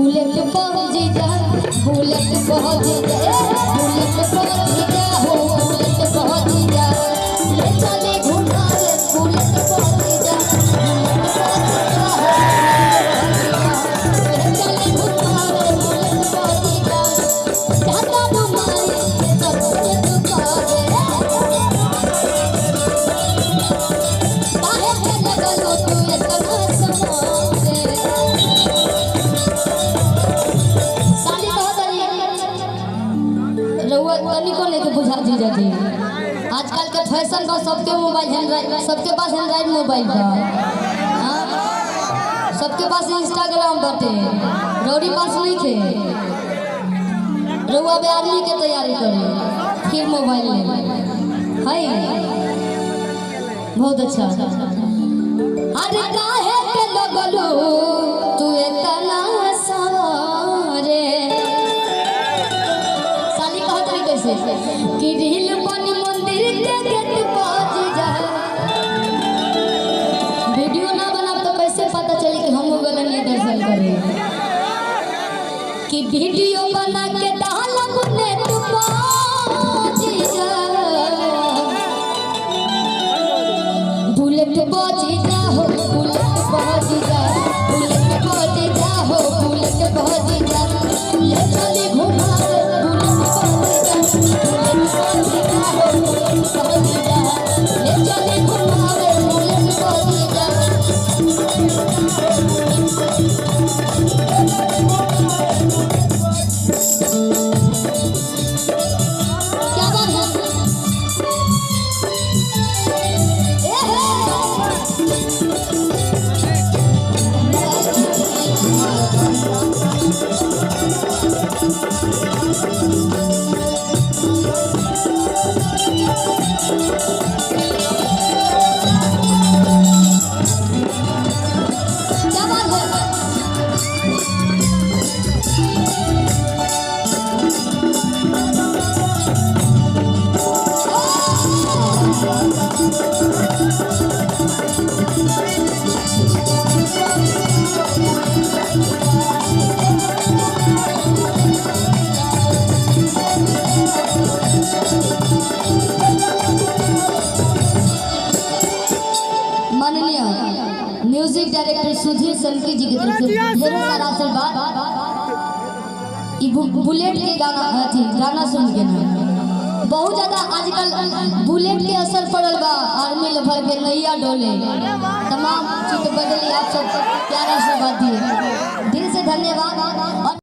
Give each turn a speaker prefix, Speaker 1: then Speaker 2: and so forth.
Speaker 1: Bullet पहुंच जा, bullet पहुंच जा, बुलेट पहुंच जा हो, बुलेट पहुंच जा, ले चले घुमा रे, बुलेट पहुंच जा, बुलेट पहुंच जा हो, ले चले घुमा रे, बुलेट पहुंच जा, जाता घुमाए सब कुछ पावे, काहे के लगलो तू इतना समारे। साली कहत रही रउआ तनिको लेके बुझा जीजा जी। आजकल के फैशन बा, सबके मोबाइल एंड्राइड, सबके पास एंड्राइड मोबाइल बा। हाँ? सबके पास इंस्टाग्राम बाटे, रौड़ी पास नहीं खे। रउआ बे आर्मी के तैयारी करी फिर मोबाइल ले है। बहुत अच्छा। अरे काहे के लगलू तू इतना सवारे। साली कहत रही कैसे कि रील बनी मंदिर के गेट पहुंच जा, वीडियो ना बनाब तो कैसे पता चली कि हम गलनी दर्शन करे, कि वीडियो बना के डालब नेट पहुंच जा, बुलेट पहुंच जा हो, बुलेट पहुंच जा, बुलेट पहुंच जा हो, बुलेट पहुंच जा, ले चले घुमा रे, बुलेट पहुंच जा, बुलेट पहुंच जा हो, बुलेट पहुंच जा, ले चले घुमा रे, बुलेट पहुंच जा। क्या बात है? ए हे! क्या बात है? माननीय म्यूजिक डायरेक्टर सुधीर सनकी जी की तरफ से ढेरों सारा आशीर्वाद। ई बुलेट के गाना अथी गाना सुन के ना बहुत ज्यादा आजकल बुलेट के असर पड़ल बा, आर्मी लभर के नैया डोले तमाम चीज बदली। आप सब प्यारा आशीर्वाद दिए, दिल से धन्यवाद। और